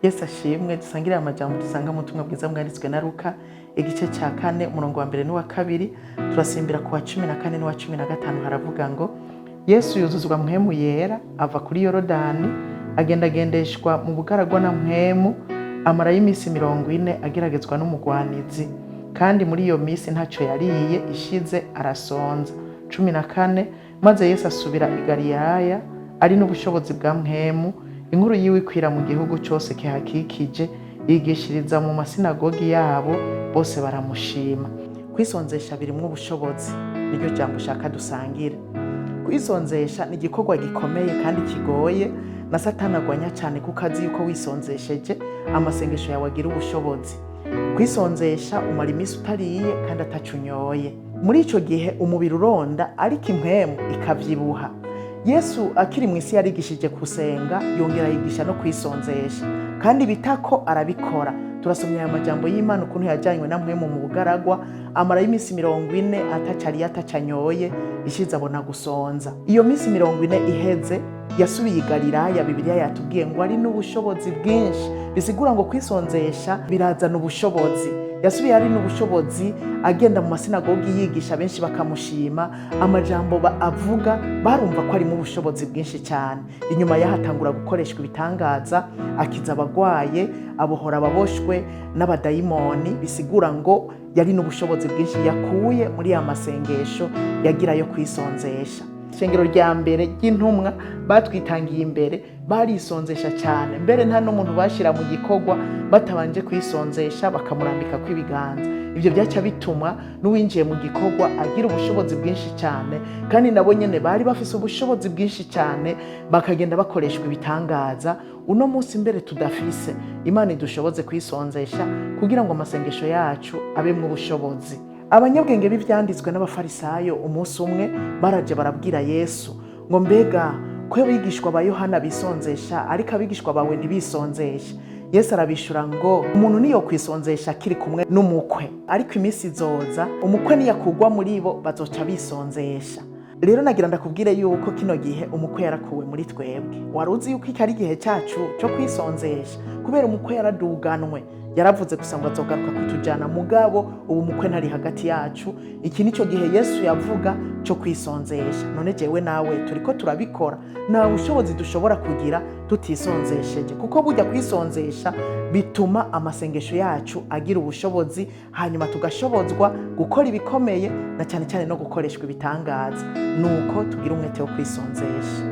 Yesu ashimwe. Dusangire amajambo dusanga mu butumwa bwiza bwanditswe na Luka, igice cya 4, umurongo wa 1 n'uwa 2, turasimbira ku wa 14 n'uwa 15. Haravuga ngo: "Yesu yuzuzwa Mpwemu Yera, ava kuri Yorodani, agendagendeshwa mu bugaragwa na Mpwemu, amarayo iminsi 40 ageragezwa n'umugwanizi. Kandi muri iyo minsi ntacyo yariye, ishize arasonza." 14: "Maze Yesu asubira i Galilaya ari n'ubushobozi bwa Mpwemu. Inkuru yiwe ikwira mu gihugu cyose kihakikije. Yigishiriza mu masinagogi yabo, bose baramushima." Kwisonzesha birimwo ubushobozi, niryo jambo ushaka dusangire. Kwisonzesha ni igikorwa gikomeye kandi kigoye, na Satani agwanya cyane, kuko azi yuko wisonzesheje amasengesho yawe agira ubushobozi. Kwisonzesha, umara iminsi utariye kandi ataco unyoye. Muri ico gihe umubiri uronda, ariko impwemu ikavyibuha. Yesu akiri mu isi yarigishije gusenga, yongera yigisha no kwisonzesha, kandi bitako arabikora. Turasomye aya majambo y'Imana, ukuntu yajyanywe na Mpwemu mu bugaragwa, amarayo iminsi 40 atacariye, atacanyoye, ishize abona gusonza. Iyo minsi 40 iheze, yasubiye i Galilaya. Bibiliya yatubwiye ngo ari n'ubushobozi bwinshi, bisigura ngo kwisonzesha birazana ubushobozi. Yasubiye ari n'ubushobozi, agenda mu masinagogi yigisha, benshi bakamushima. Amajambo avuga barumva ko arimo ubushobozi bwinshi cyane. Inyuma yaho atangura gukoreshwa ibitangaza, akiza abagwaye, abohora ababoshwe n'abadayimoni, bisigura ngo yari n'ubushobozi bwinshi yakuye muri ya masengesho yagira yo kwisonzesha. Ishengero rya mbere ry'intumwa batwitangiye imbere barisonzesha cyane. Mbere nta n'umuntu bashyira mu gikorwa batabanje kwisonzesha, bakamurambika kw'ibiganza. Ibyo byaca bituma n'uwinjiye mu gikorwa agira ubushobozi bwinshi cyane, kandi nabo nyine bari bafise ubushobozi bwinshi cyane, bakagenda bakoreshwa ibitangaza uno munsi mbere tudafise. Imana idushoboze kwisonzesha kugira ngo amasengesho yacu abemwo ubushobozi. Abanyabwenge b'ivyanditswe n'Abafarisayo umunsi umwe baraje barabwira Yesu ngo: "Mbega ko abigishwa ba Yohana bisonzesha, ariko abigishwa bawe ntibisonzeshe?" Yesu arabishura ngo: "Umuntu niyo kwisonzesha akiri kumwe n'umukwe? Ariko iminsi izoza, umukwe niyakugwa muri bo, bazoca bisonzesha." Rero nagira ndakubwire yuko kino gihe umukwe yarakuwe muri twebwe. Wari uzi yuko iki ari igihe cyacu cyo kwisonzesha? Kubera umukwe yaraduganwe, yaravuze gusa ngo azogaruka kutujyana, mugabo ubu umukwe ntari hagati yacu. Iki nicyo gihe Yesu yavuga cyo kwisonzesha. None jewe nawe turiko turabikora? Nta bushobozi dushobora kugira tutisonzesheje, kuko burya kwisonzesha bituma amasengesho yacu agira ubushobozi, hanyuma tugashobozwa gukora ibikomeye, na cyane cyane no gukoreshwa ibitangaza. Nuko tugira umwete wo kwisonzesha.